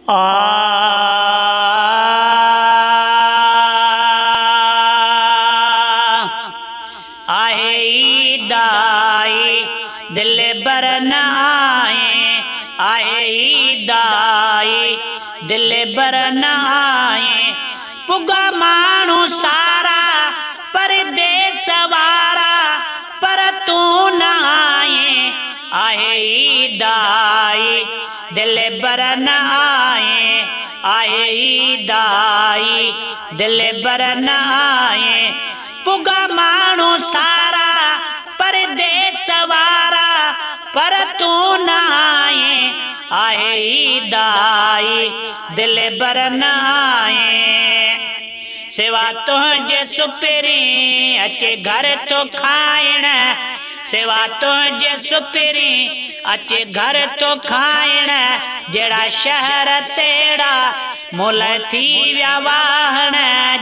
आहे ईद आई दिलबर न आए, आहे ईद आई दिलबर न आए। पुगा माण्हू सारा परदेस वारा, पर तूं न आए। आहे ईद आई दिलबर न आए, आहे ईद आई दिलबर न आए। पुगा माण्हू सारा परदेस वारा, पर तूं न आए। आहे ईद आई दिलबर न आए। सेवा तुंहिंजे सुपरी अचे घर तो खाइण, सेवा तुंहिंजे सुपरी अचे घर तो खाइण। जहिड़ा शहर तेड़ा मुल थी विया वाहण,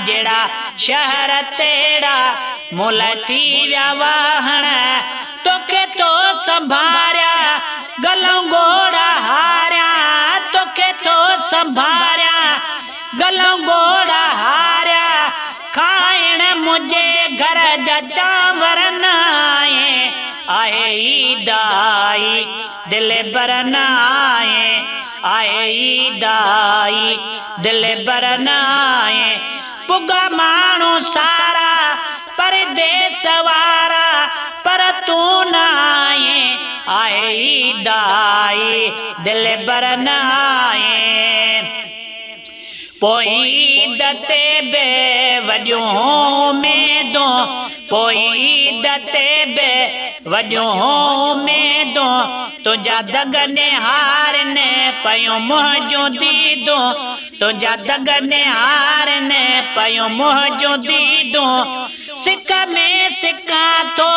जहिड़ा शहर तेड़ा मुल थी विया वाहण। तोखे तो संभारिया गलऊं गोड़ा हारिया, तोखे तो संभारिया गलऊं गोड़ा हारिया। खाइण मुंहिंजे घर जा चांवर न आए। आहे ईद आई दिलबर न आए, आहे ईद आई दिलबर न आए। पुगा माण्हू सारा परदेस वारा, पर तूं न आए। आहे ईद आई दिलबर न आए। पोइ ईद ते बि वॾियूं उमेदूं, पोइ ईद ते बि वॾियूं उमेदूं। तुंहिंजा दग निहारनि पयूं मुंहिंजूं दीदूं, तुंहिंजा दग निहारनि पयूं मुंहिंजूं दीदूं। सिक में सिकां थो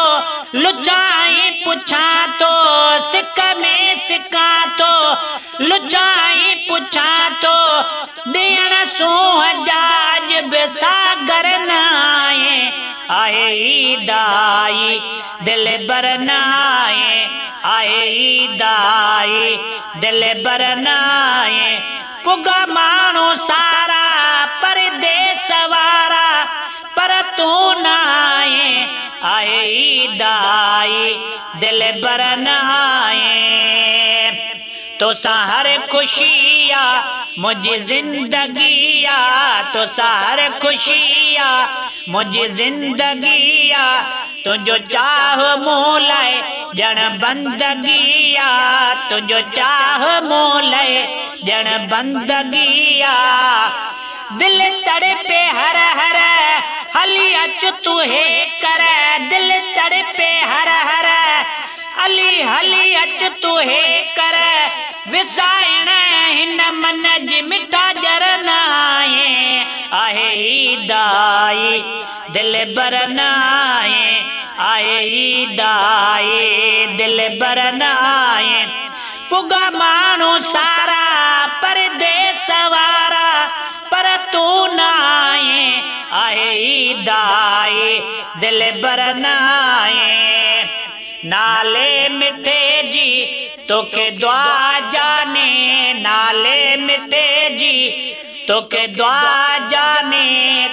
लुचाई पुछां थो, सिक में सिकां थो लुचाई पुछां थो। ॾियण सूंहं जा अॼु बि सागर न आए। आहे ईद आई दिलबर न आए, आहे ईद आई दिलबर न आए। पुगा माण्हू सारा परदेस वारा, पर तूं न आए। आहे ईद आई दिलबर न आए। तोसां हर ख़ुशी आ मुंहिंजी ज़िंदगी आ, तोसां हर ख़ुशी आ मुंहिंजी ज़िंदगी आ। तुंहिंजो चाह मूं लाइ ॼण बंदगी आ, तुंहिंजो चाह मूं लाइ ॼण बंदगी आ। दिल तड़पे हर हर हली अच तूं हे कर, दिल तड़पे हर हर अली हली अच तूं हे कर। विसाइण हिन मन जी मिठा जर न आए। आहे ईद आई दिलबर न आए, आहे ईद आई दिलबर न आए। पुगा माण्हू सारा परदेस वारा, पर तूं न आए। आहे ईद आई दिलबर न आए। नाले मिठे जी तोखे दुआ जाने, नाले मिठे जी तोखे दुआ जाने।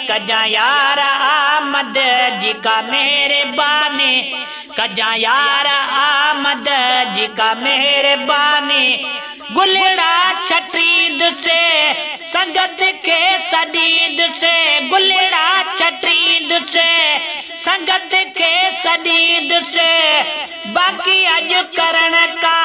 कजां यार आमद जी का मेहरबानी, कजां यार आमद जी का मेहरबानी। गुलड़ा छटींदुसि संगत खे सॾींदुसि, गुलड़ा छटींदुसि संगत खे सॾींदुसि। बाक़ी अॼु करण का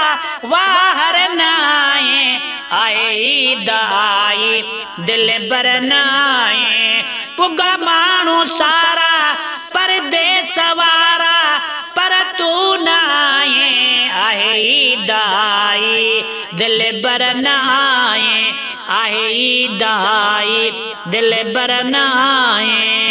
वाहर न आए। आहे ईद आई दिलबर न आए। पुगा माण्हू सारा परदेस वारा, पर तूं न आए। आहे ईद आई दिलबर न आए, आहे ईद आई दिलबर न आए।